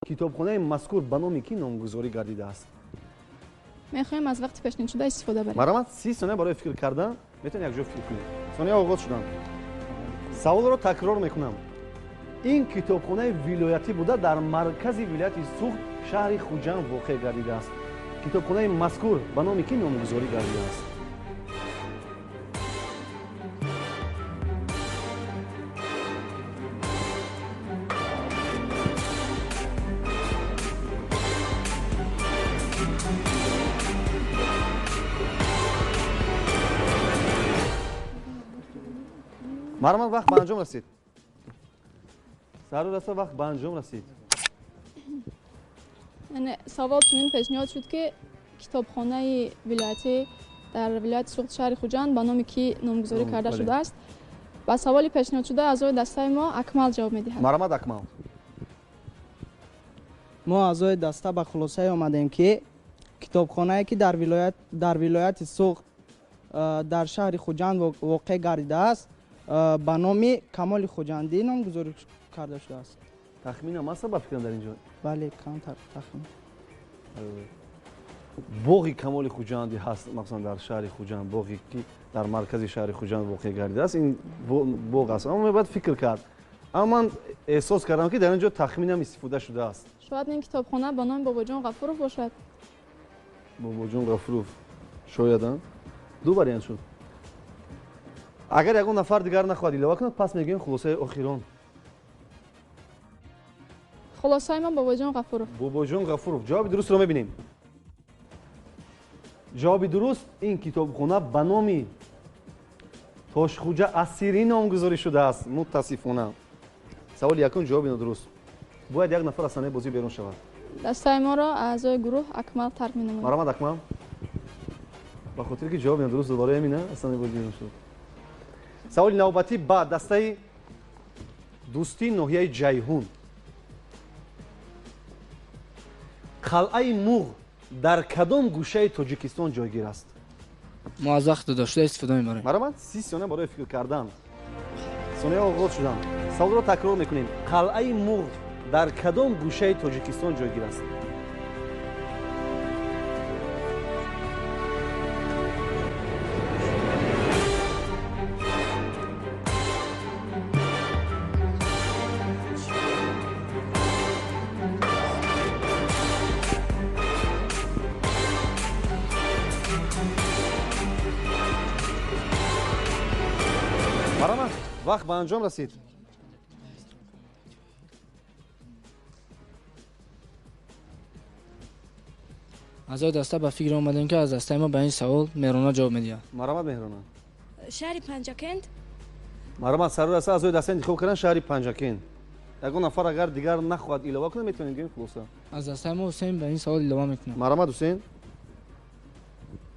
Китобхонаи мазкур ба номи кӣ номгузорӣ гардидааст? Мехоҳем аз вақти пешниҳодшуда истифода барем. Марҳамат, 30 сония барои фикр кардан, метавонед якҷо фикр кунед. Сония оғоз шуданд. Саволро такрор мекунам. Ин китобхонаи вилоятӣ буда дар маркази вилояти Суғд, шаҳри Хуҷанд воқеъ гардидааст. Китобхонаи мазкур ба номи кӣ номгузорӣ гардидааст? Марҳамат, вақт ба анҷом расид. Сару раса вақт ба анҷом расид. Яъне савол чунин пешниҳод шуд, ки китобхонаи вилоятӣ дар вилояти Суғд, шаҳри Хуҷанд ба номи кӣ номгузорӣ карда шудааст. Ба саволи пешниҳодшуда аъзои дастаи мо Акмал ҷавоб медиҳад. Марҳамат, Акмал. Мо аъзои даста ба хулосае омадем, ки китобхонае ки дар вилояти Суғд, дар шаҳри Хуҷанд воқеъ гардидааст, ба номи Камоли Хуҷандӣ номгузорӣ карда шудааст. Тахминам аст ба фикрам дар ин ҷо? Бале, камтар тахмин. Боғи Камоли Хуҷандӣ ҳаст, махсусан дар шаҳри Хуҷанд, боғе ки дар маркази шаҳри Хуҷанд воқеъ гардидааст, ин боғ аст. Аммо мебояд фикр кард. Аммо ман эҳсос кардам, ки дар ин ҷо тахминам истифода шудааст. Шояд ин китобхона ба номи Бобоҷон Ғафуров бошад. Бобоҷон Ғафуров шояд, а? Ду вариант шуд. Агар ягон нафар дигар нахоҳад илова кунад, пас мегӯем хулосаи охирон. Хулосаи ман Бобоҷон Ғафуров. Бобоҷон Ғафуров. Ҷавоби дурустро мебинем. Ҷавоби дуруст: ин китобхона ба номи Тошхуҷа Асирӣ номгузорӣ шудааст. Мутаассифона, саволи якум ҷавоби нодуруст. Бояд як нафар аз саҳнаи бозӣ берун шавад. Дастаи моро аъзои гурӯҳ Акмал тарк менамояд. Марҳамат, Акмал. Ба хотире ки ҷавоби нодуруст барои ҳамин аз саҳнаи бозӣ берун шуд. Саволи навбатӣ ба дастаи Дӯстии ноҳияи Ҷайҳун. Қалъаи Муғ дар кадом гӯшаи Тоҷикистон ҷойгир аст? Мо аз вақти додашуда истифода мебарем. Марҳамат, 30 сония барои фикр кардан. Сония оғоз шуданд. Саволро такрор мекунем. Қалъаи Муғ дар кадом гӯшаи Тоҷикистон ҷойгир аст? Марҳамат, вақт ба анҷом расид. Аъзои даста ба фикр омадем, ки аз дастаи мо ба ин савол Меҳрона ҷавоб медиҳад. Марҳамат, Меҳрона. Шаҳри Панҷакент. Марҳамат, сару раста аъзои даста интихоб кардан шаҳри Панҷакент. Ягон нафар агар дигар нахоҳад илова кунад, метавонед гӯем хулоса. Аз дастаи мо Ҳусейн ба ин савол илова мекунад. Марҳамат, Ҳусейн.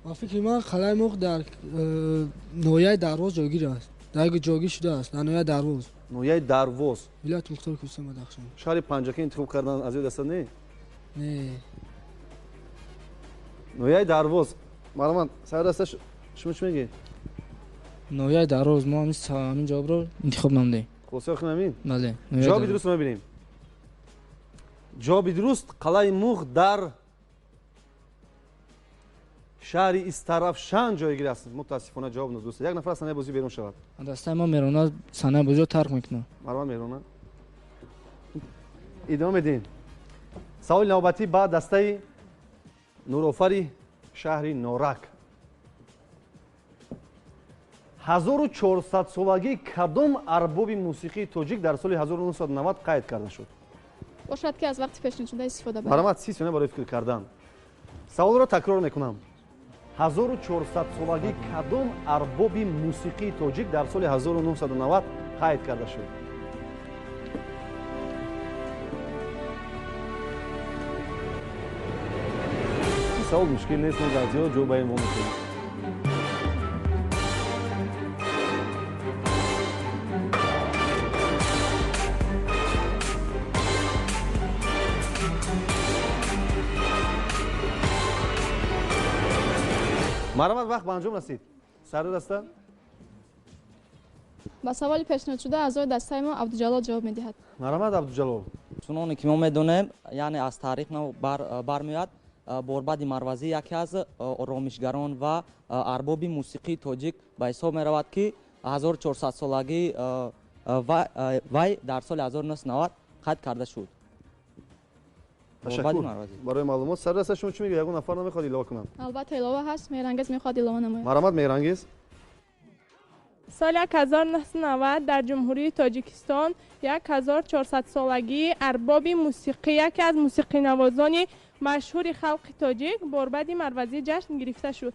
Ба фикри ман, қалъаи Муғ дар ноҳияи Дарвоз ҷойгир аст, дар ҷойгир шудааст дар ноҳияи Дарвоз. Ноҳияи Дарвоз, вилояти мухтори Кӯҳистони Бадахшон. Шаҳри Панҷакент интихоб кардан аз ё даста не? Не. Ноҳияи Дарвоз. Марҳамат, сар даста, шумо чӣ мегӯед? Ноҳияи Дарвоз, мо ҳамин ҷавобро интихоб намудем. Хулосаи охир ҳамин? Бале. Ҷавоби дурустро мебинем. Ҷавоби дуруст: қалъаи Муғ дар шаҳри Истарафшан ҷойгир аст. Мутаассифона, ҷавоб нодуруст. Як нафар аз саҳнаи бозӣ берун шавад. Дастаи мо Меҳрона саҳнаи бозиро тарк мекунад. Марҳамат, Меҳрона. Идома медиҳем. Саволи навбатӣ ба дастаи Нурофари шаҳри Норак. 1400-солагии кадом арбоби мусиқии тоҷик дар соли 1990 қайд карда шуд? Бошад, ки аз вақти пешниҳодшуда истифода барем. Марҳамат, 30 сония барои фикр кардан. Саволро такрор мекунам. 1400-солагии кадом арбоби мусиқии тоҷик дар соли 1990 қайд карда шуд? Ин савол мушкил нест, мо дар зиёд ҷо ба ин вомехӯрем. Марҳамат, вақт ба анҷом расид. Сару даста. Ба саволи пешниҳодшуда аъзои дастаи мо Абдуҷалол ҷавоб медиҳад. Марҳамат, Абдуҷалол. Чуноне ки мо медонем, яъне аз таърих нав бармеояд, Борбади Марвазӣ яке аз оромишгарон ва арбоби мусиқии тоҷик ба ҳисоб меравад, ки 1400-солагии вай дар соли 1990 қайд карда шуд. Ташаккур барои маълумот. Сардаста шумо чӣ мегӯед? Ягон нафар намехоҳад илова кунад? Албатта, илова ҳаст. Меҳрангез мехоҳад илова намояд. Марҳамат, Меҳрангез. Соли 1990 дар Ҷумҳурии Тоҷикистон 1400-солагии арбоби мусиқӣ, яке аз мусиқинавозони машҳури халқи тоҷик, Борбади Марвазӣ ҷашн гирифта шуд.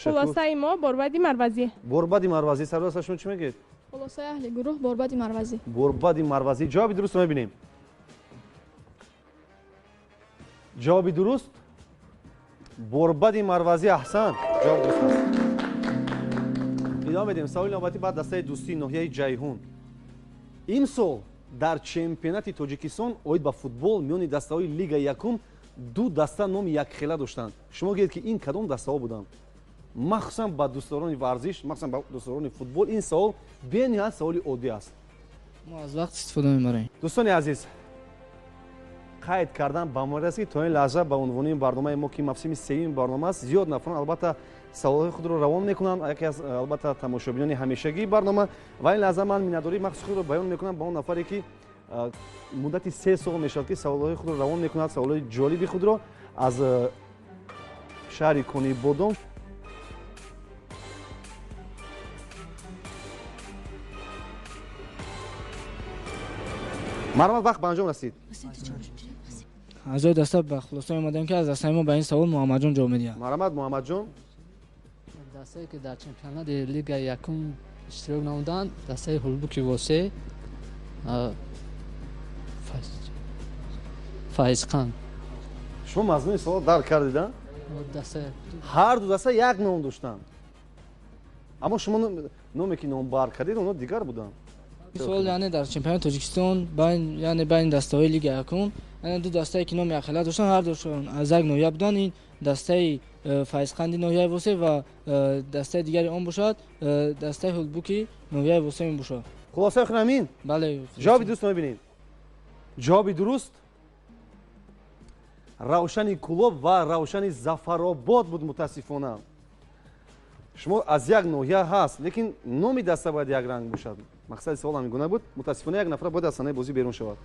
Хулосаи мо: Борбади Марвазӣ. Борбади Марвазӣ. Сардаста шумо чӣ мегӯед? Хулосаи аҳли гурӯҳ: Борбади Марвазӣ. Борбади Марвазӣ. Ҷавоби дурустро мебинем. Ҷавоби дуруст Борбади Марвазӣ. Аҳсан, ҷавоб дуруст аст. Идома медиҳем. Саволи навбатӣ баъд дастаи дӯстии ноҳияи Ҷайҳун. Имсол дар чемпионати Тоҷикистон оид ба футбол миёни дастаҳои лигаи якум ду даста номи якхела доштанд. Шумо гӯед, ки ин кадом дастаҳо буданд? Махсусан ба дӯстдорони варзиш, махсусан ба дӯстдорони футбол ин савол бениҳоят саволи оддӣ аст. Мо аз вақт истифода мебарем. Дӯстони азиз, қайд кардан ба маврид аст, ки то ин лаҳза ба унвони барномаи мо, ки мавсими сеюми барнома аст, зиёд нафарон албатта саволҳои худро равон мекунанд, яке аз албатта тамошобинони ҳамешагии барнома. Ва ин лаҳза ман миннатдории махсуси худро баён мекунам ба он нафаре, ки муддати 3 сол мешавад, ки саволҳои худро равон мекунад, саволҳои ҷолиби худро аз шаҳри Конибодом. Марҳамат, вақт ба анҷом расид. Аъзои даста ба хулоса омадем, ки аз дастаи мо ба ин савол Муҳаммадҷон ҷавоб медиҳад. Марҳамат, Муҳаммадҷон. Дастае, ки дар чемпионати лигаи якум иштирок намуданд, дастаи Ҳулбуки Восе, Файзқанд. Шумо мазмуни савол дарк кардида? Ҳар ду даста як ном доштанд, аммо шумо номе, ки номбар кардед, онҳо дигар буданд. Савол, яъне дар чемпионати Тоҷикистон байн, яъне байни дастаҳои лига якум, яъне ду дастае, ки номи якхела доштанд, ҳар душон аз як ноҳия буданд. Ин дастаи Файзқанди ноҳияи Восе ва дастаи дигари он бошад дастаи Ҳулбуки ноҳияи Восе мебошад. Хулосаи охир ҳамин? Бале. Ҷавоби дуруст мебинем. Ҷавоби дуруст Равшани Кӯлоб ва Равшани Зафаробод буд. Мутаассифона, шумо аз як ноҳия ҳаст, лекин номи даста бояд якранг бошад. Мақсади савол ҳамин гуна буд. Мутаассифона, як нафар бояд аз саҳнаи бозӣ берун шавад.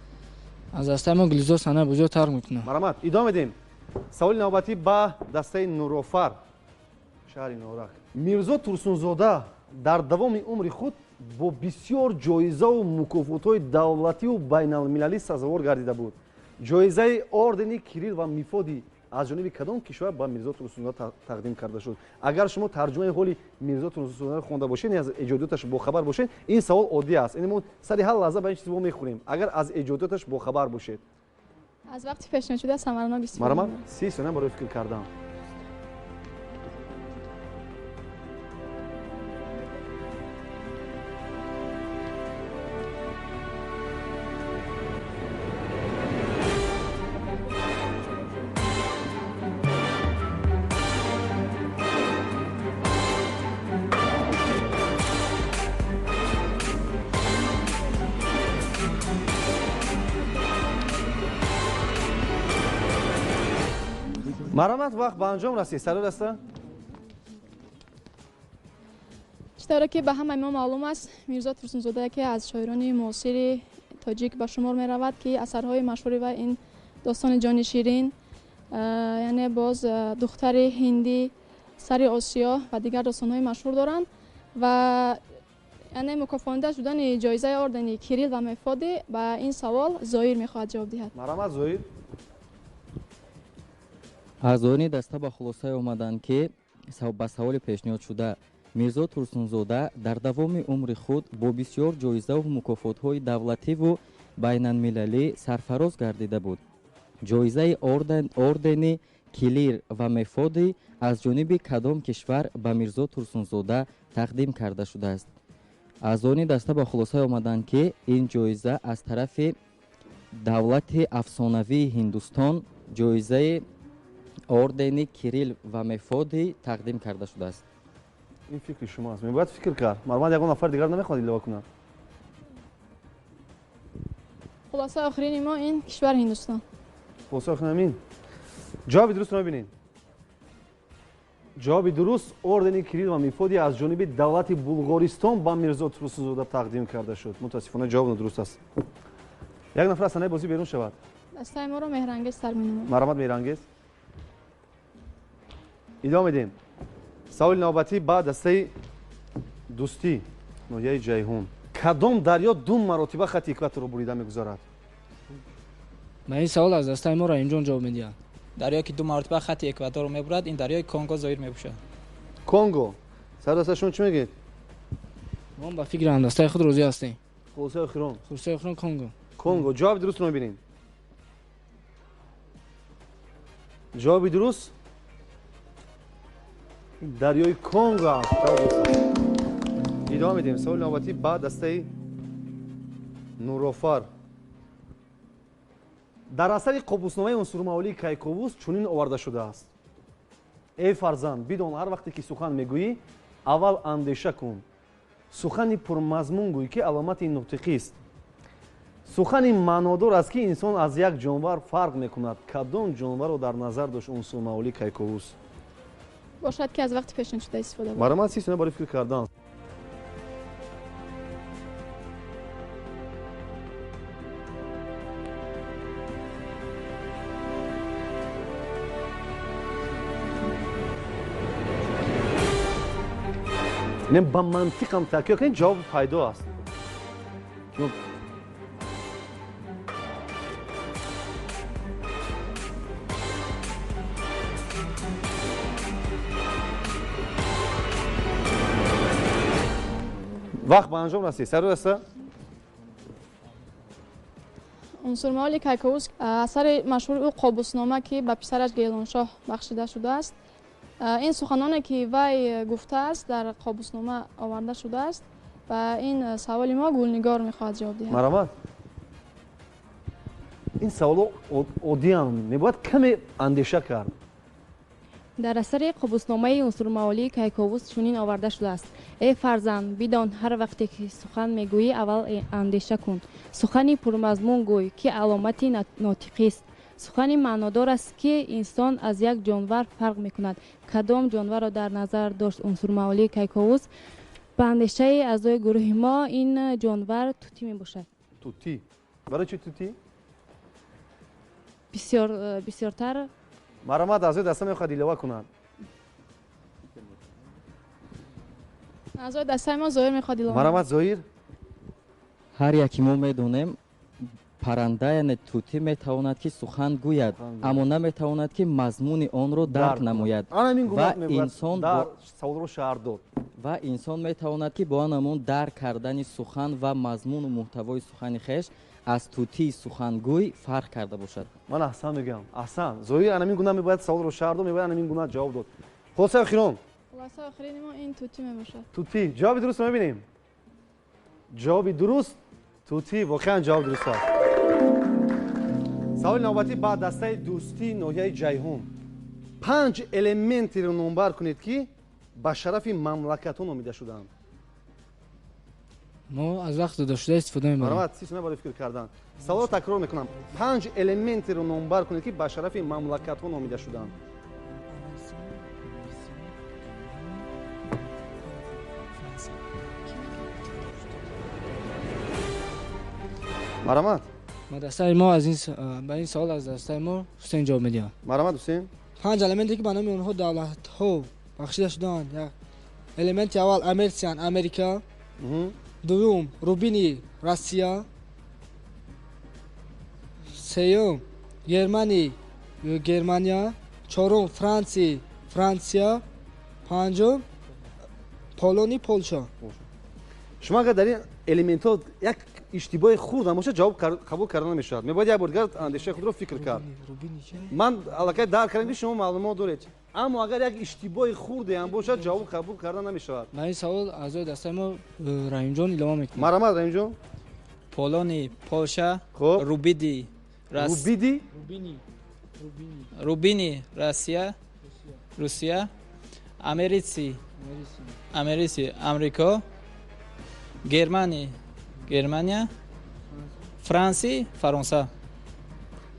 Аз дастаи мо Гулизор саҳнаи бозиро тарк мекунад. Марҳамат, идома медиҳем. Саволи навбатӣ ба дастаи Нурофар, шаҳри Норак. Мирзо Турсунзода дар давоми умри худ бо бисёр ҷоизаву мукофотҳои давлативу байналмилалӣ сазовор гардида буд. Ҷоизаи ордени Кирилл ва Мефодий аз ҷониби кадом кишвар ба Мирзо Турсунзода тақдим карда шуд? Агар шумо тарҷумаи ҳоли Мирзо Турсунзодаро хонда бошед, аз эҷодиёташ бохабар бошед, ин савол оддӣ аст. Ин мо сари ҳар лаҳза ба ин чиз вомехӯрем. Агар аз эҷодиёташ бохабар бошед. Аз вақти пешниҳодшуда самаранок истифода. Марҳамат, 30 сония барои фикр кардан. Марҳамат, вақт ба анҷом расид. Сари даста. Чӣ тавре ки ба ҳамаи мо маълум аст, Мирзо Турсунзода яке аз шоирони муосири тоҷик ба шумор меравад, ки асарҳои машҳури вай ин достони Ҷони Ширин, яъне боз Духтари ҳиндӣ, Сари Осиё ва дигар достонҳои машҳур доранд. Ва яъне мукофонида шудани ҷоизаи ордени Кирилл ва Мефодий, ба ин савол Зоир мехоҳад ҷавоб диҳад. Марҳамат, Зоир. Аъзоёни даста ба хулосае омаданд, ки ба саволи пешниҳодшуда Мирзо Турсунзода дар давоми умри худ бо бисёр ҷоизаву мукофотҳои давлативу байналмилалӣ сарфароз гардида буд. Ҷоизаи ордени Кирилл ва Мефодий аз ҷониби кадом кишвар ба Мирзо Турсунзода тақдим карда шудааст? Аъзоёни даста ба хулосае омаданд, ки ин ҷоиза аз тарафи давлати афсонавии Ҳиндустон, ҷоизаи ордени Кирилл ва Мефодий тақдим карда шудааст. Ин фикри шумо аст, мебояд фикр кард. Марҳамат, ягон нафар дигар намехоҳад илова кунад? Хулосаи охирини мо ин кишвари Ҳиндустон. Хулосаи охирин ҳамин. Ҷавоби дурустро мебинем. Ҷавоби дуруст: ордени Кирилл ва Мефодий аз ҷониби давлати Булғористон ба Мирзо Турсунзода тақдим карда шуд. Мутаассифона, ҷавоб нодуруст аст. Як нафар аз саҳнаи бозӣ берун шавад. Дастаи моро Меҳрангез сар менамояд. Марҳамат, Меҳрангез. Идома медиҳем. Саволи навбатӣ ба дастаи Дӯстӣ, ноҳияи Ҷайҳун. Кадом дарё ду маротиба хати экваторро бурида мегузарад? Ба ин савол аз дастаи мо Раҳимҷон ҷавоб медиҳад. Дарёе ки ду маротиба хати экваторро мебурад, ин дарёи Конго зоҳир мебошад. Конго. Сардаста, шумо чӣ мегӯед? Мо ба фикри ҳамдастаи худ розӣ ҳастем. Хулосаи охирон? Хулосаи охирон Конго. Конго. Ҷавоби дурустро мебинем. Ҷавоби дуруст дарёи Конго аст. Идома медиҳем. Саволи навбатӣ ба дастаи Нурофар. Дар асари Қобусномаи унсурмаволии Кайковус чунин оварда шудааст: эй фарзанд, бидон, ҳар вақте ки сухан мегӯӣ, аввал андеша кун, сухани пурмазмун гӯй, ки аломати нутиқист, сухани маънодор аст, ки инсон аз як ҷонвар фарқ мекунад. Кадом ҷонварро дар назар дошт унсурмаволии Кайковус? Бошад, ки аз вақти пешниҳодшуда истифода барем. Марҳамат, 30 сония барои фикр кардан. Не, ба мантиқам такё кунед, ҷавоб пайдо аст. Вақт ба анҷом расид. Сари даста. Унсурмаоли Кайковус, асари машҳури ӯ Қобуснома, ки ба писараш Гелоншоҳ бахшида шудааст, ин суханоне ки вай гуфтааст, дар Қобуснома оварда шудааст. Ба ин саволи мо Гулнигор мехоҳад ҷавоб диҳад. Марҳамат. Ин саволо оддиам, мебояд каме андеша кард. Дар асари Қобусномаи унсурмаолии Кайковус чунин оварда шудааст: эй фарзанд, бидон, ҳар вақте ки сухан мегӯӣ, аввал андеша кун, сухани пурмазмун гӯй, ки аломати нотиқист, сухани маънодор аст, ки инсон аз як ҷонвар фарқ мекунад. Кадом ҷонварро дар назар дошт унсурмаолии Кайковус? Ба андешаи аъзои гурӯҳи мо, ин ҷонвар тутӣ мебошад. Тутӣ. Барои чӣ тутӣ? Бисёртар. Марҳамат, аъзои даста мехоҳад илова кунад. Аъзои дастаи мо Зоҳир мехоҳад илова. Марҳамат, Зоҳир. Ҳар яке мо медонем, парранда, яъне тутӣ, метавонад, ки сухан гӯяд, аммо наметавонад, ки мазмуни онро дарк намояд. Ва инсон саволро шарҳ дод. Ва инсон метавонад, ки бо ҳамон дарк кардани сухан ва мазмуну муҳтавои сухани хеш аз тутии сухангӯй фарқ карда бошад. Ман аҳсан мегӯям, аҳсан, Зоҳир. Анамин гуна мебояд саволро шарҳ дод, мебояд анамин гуна ҷавоб дод. Хулосаи охирон? Хулосаи охирини мо ин тутӣ мебошад. Тутӣ. Ҷавоби дурустро мебинем. Ҷавоби дуруст тутӣ. Воқеан, ҷавоб дуруст аст. Саволи навбатӣ ба дастаи Дӯстии ноҳияи Ҷайҳун. Панҷ элементеро номбар кунед, ки ба шарафи мамлакатҳо номида шудаанд. Мо аз вақт додашуда истифода мебарем. Марҳамат, 30 сония барои фикр кардан. Саволро такрор мекунам: панҷ элементеро номбар кунед, ки ба шарафи мамлакатҳо номида шудаанд. Марҳамат. Дастаи мо аз ин ба ин савол аз дастаи мо Ҳусейн ҷавоб медиҳад. Марҳамат, Ҳусейн. Панҷ элементе, ки ба номи онҳо давлатҳо бахшида шудаанд: як элементи аввал америтсий, Америка, дуюм рубидий, Россия, сеюм германий, Германия, чорум франсий, Франсия, панҷум полоний, Полша. Шумо агар дар ин элементҳо як иштибоҳи хурдам бошад, ҷавоб қабул карда намешавад. Мебояд як бор дигар андешаи худро фикр кард. Ман аллакай дарк кардам, ки шумо маълумот доред, аммо агар як иштибоҳи хурдеам бошад, ҷавоб қабул карда намешавад. Ба ин савол аъзои дастаи мо Раҳимҷон илова мекунад. Марҳамат, Раҳимҷон. Полоний, Полша, рубидий, рубидий. Рубиний, Россия, Русия, америтсий. Америси Амрико, Германи Германия, Франси Фаронса.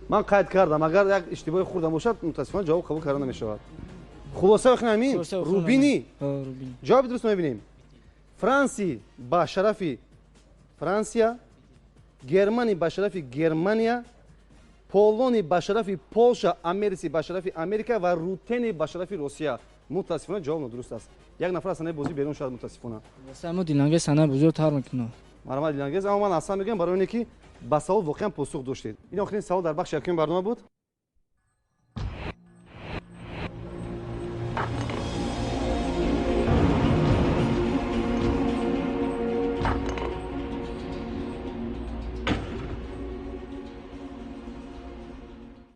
Ман қайд кардам, агар як иштибоҳи хурдам бошад, мутаассифона ҷавоб қабул карда намешавад. Хулоса охир ҳамин Рубини. Ҷавоби дуруст мебинем. Франси ба шарафи Франсия, Германи ба шарафи Германия, Полони ба шарафи Полша, Америси ба шарафи Америка ва Рутени ба шарафи Русия. Мутаассифона ҷавоб нодуруст аст. Як нафар аз санаи бозӣ берун шуд мутаассифона. Мо Дилангез санаи бозиро тар мекунам. Марҳамат Дилангез, аммо ман аслан мегӯям барои оне ки ба савол воқеан посух доштед. Ин охирин савол дар бахши якуми барнома буд.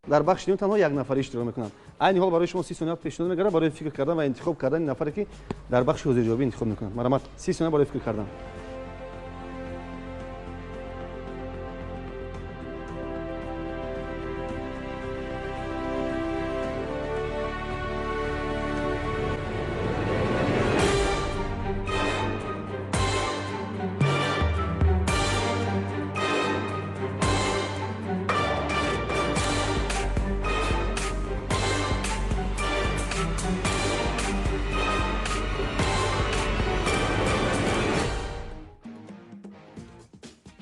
Дар бахши дуюм танҳо як нафар иштирок мекунанд. Айни ҳол барои шумо 30 сония пешниҳод мегардад барои фикр кардан ва интихоб кардани нафаре ки дар бахши ҳозирҷавобӣ интихоб мекунанд. Марҳамат, 30 сония барои фикр кардан.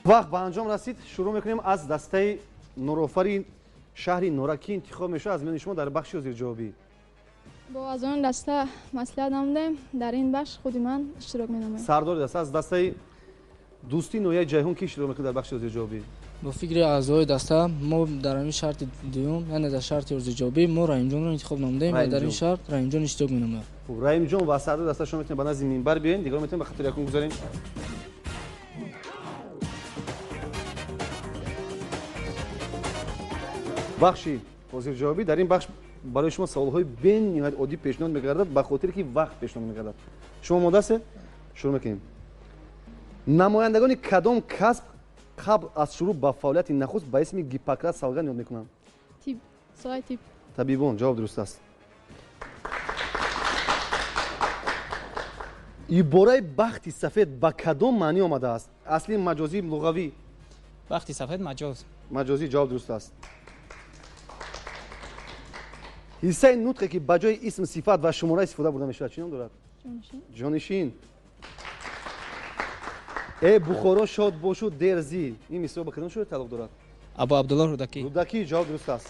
Вақт ба анҷом расид. Шурӯъ мекунем аз дастаи Нурофари шаҳри Норак. Ки интихоб мешавад аз миёни шумо дар бахши ҳозирҷавобӣ? Бо аъзоёни даста маслиҳат намудем. Дар ин бахш худи ман иштирок менамоям. Сардори даста аз дастаи дӯстии ноҳияи Ҷайҳун ки иштирок мекунад дар бахши ҳозирҷавобӣ? Бо фикри аъзои даста мо дар ҳамин шарти дуюм, яъне дар шарти ҳозирҷавобӣ, мо Раҳимҷонро интихоб намудем ва дар ин шарт Раҳимҷон иштирок менамояд. Хуб, Раҳимҷон ва сардори даста шумо метавонед ба назди минбар биёед, дигарон метавонед ба хатори якум гузарем. Бахши ҳозирҷавобӣ. Дар ин бахш барои шумо саволҳои бениҳоят оддӣ пешниҳод мегардад, ба хотире ки вақт пешниҳод мегардад. Шумо омода ҳастед? Шурӯъ мекунем. Намояндагони кадом касб қабл аз шурӯъ ба фаъолияти нахуст ба исми Гиппократ савганд ёд мекунанд? Тиб, соҳаи тиб. Табибон. Ҷавоб дуруст аст. Ибораи бахти сафед ба кадом маънӣ омадааст? Асли маҷозӣ, луғавӣ? Бахти сафед маҷоз. Маҷозӣ. Ҷавоб дуруст аст. Ҳиссаи нутқе ки ба ҷои исм, сифат ва шумора истифода бурда мешавад чӣ ном дорад? Ҷонишин. Э Бухоро шод бошу дерзӣ. Ин мисол ба кадом шоир тааллуқ дорад? Абу Абдуллоҳ Рӯдакӣ. Рӯдакӣ. Ҷавоб дуруст аст.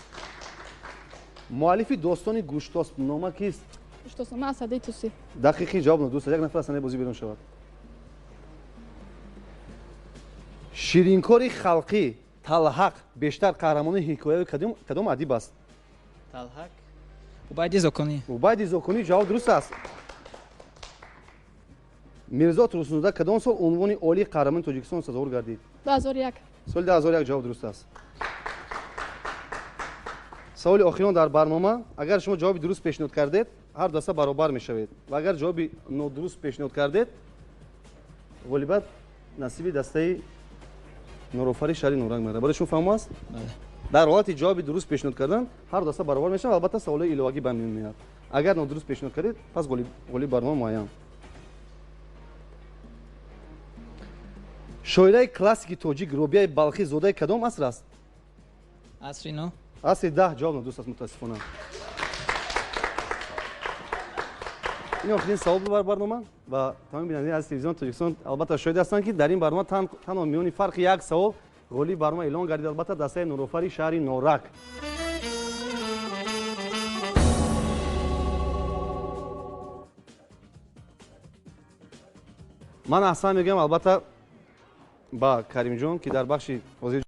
Муаллифи достони Гуштоспнома кист? Гуштоспнома Асади Тусӣ. Дақиқӣ. Ҷавоб нодуруст аст. Як нафар аз санаи бозӣ берун шавад. Ширинкори халқӣ Талҳақ бештар қаҳрамони ҳикояи кадом адиб аст? Талҳақ Убайди Зоконӣ. Убайди Зоконӣ. Ҷавоб дуруст аст. Мирзо Турсунзода кадом сол унвони олии қаҳрамони Тоҷикистон сазовор гардид? 2001. Соли 2001. Ҷавоб дуруст аст. Саволи охирон дар барнома. Агар шумо ҷавоби дуруст пешниҳод кардед, ҳар даста баробар мешавед ва агар ҷавоби нодуруст пешниҳод кардед, ғолибат насиби дастаи Нурофари шаҳри Норак мегардад. Барои шумо фаҳмо аст? Бале. Дар ҳолати ҷавоби дуруст пешниҳод кардан ҳар даста баробар мешавад, албатта саволҳои иловагӣ ба миён меояд. Агар нодуруст пешниҳод кардед, пас ғолиб барнома муайян. Шоираи классики тоҷик Робияи Балхӣ зодаи кадом аср аст? Асри 9. Асри 10. Ҷавоб нодуруст аст мутаассифона. Ин охирин савол буд бар барнома ва тамоми бинандагони аз телевизиони Тоҷикистон албатта шоҳид ҳастанд ки дар ин барнома танҳо миёни фарқи як савол ғолиби барнома эълон гардид, албатта дастаи Нурофари шаҳри Норак. Ман аҳсан мегӯям албатта ба Каримҷон ки дар бахши ҳозир